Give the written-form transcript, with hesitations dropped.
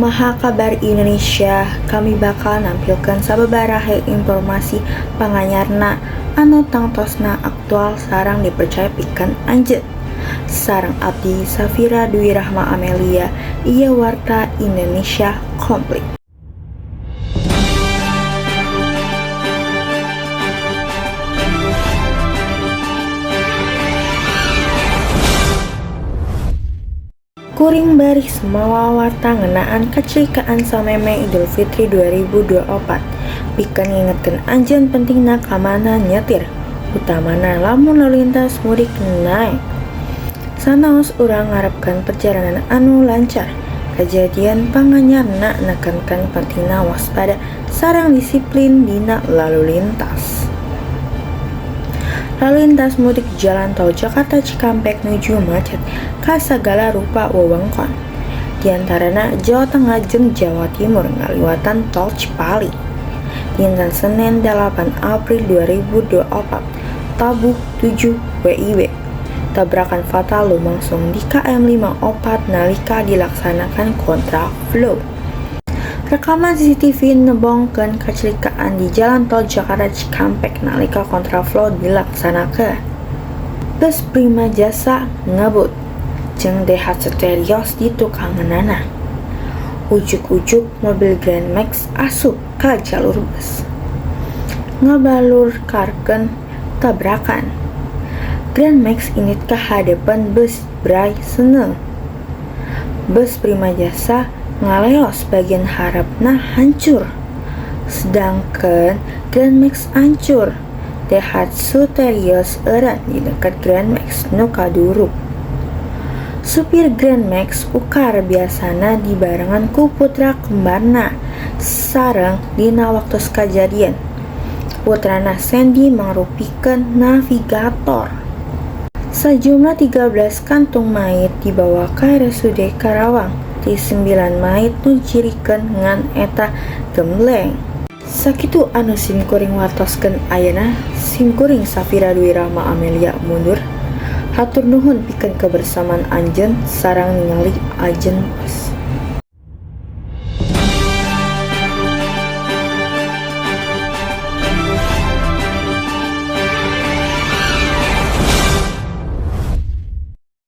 Kumaha kabar Indonesia? Kami bakal nampilkeun sababaraha informasi panganyarna anu tangtosna aktual sareng dipercaya pikeun anjeun. Sareng abdi, Safira Dwi Rahma Amelia, ieu Warta Indonesia Komplit. Kuring baris mawa warta ngeunaan kecelakaan samemeh Idul Fitri 2024 pikeun ngingetkeun anjeun pentingna keamanan nyetir, utamana lamun lalu lintas mudik naek. Sanaos urang ngarepkeun perjalanan anu lancar, kajadian panganyarna nekankeun pentingna waspada sareng disiplin dina lalu lintas. Lalu lintas mudik Jalan Tol Jakarta Cikampek nuju macet ka sagala rupa wewengkon, diantarana Jawa Tengah jeung Jawa Timur ngaliwatan Tol Cipali. Dinten Senen 8 April 2024, tabuh 7 WIB. Tabrakan fatal lumangsung di KM 54 nalika dilaksanakan kontraflow. Rekaman CCTV nebongkeun kecelakaan di Jalan Tol Jakarta Cikampek nalika kontraflow dilaksanakeun. Bus Prima Jasa ngebut jeung Daihatsu Terios di tukangeunana. Ujug-ujug mobil Gran Max asup ka jalur bus, ngabalurkarkeun tabrakan. Gran Max indit ka hadeupeun bus Bray seuneu. Bus Prima Jasa ngaleos bagian harepna hancur, sedangkan Gran Max ancur. Daihatsu Terios eureun di deket Gran Max nu kaduruk. Supir Gran Max ukar biasana dibarengan ku putra kembarna sareng dina waktos kajadian. Putrana Sandy mangrupikeun navigator. Sajumlah 13 kantung mayit dibawa ka RSUD Karawang, ti 9 mayit nu dicirikeun ngan eta gembleng. Sakitu anu simkuring wartoskeun ayeuna, simkuring Safira Dwi Rahma Amelia mundur. Hatur nuhun pikeun kebersamaan anjeun sareng ningali anjeun.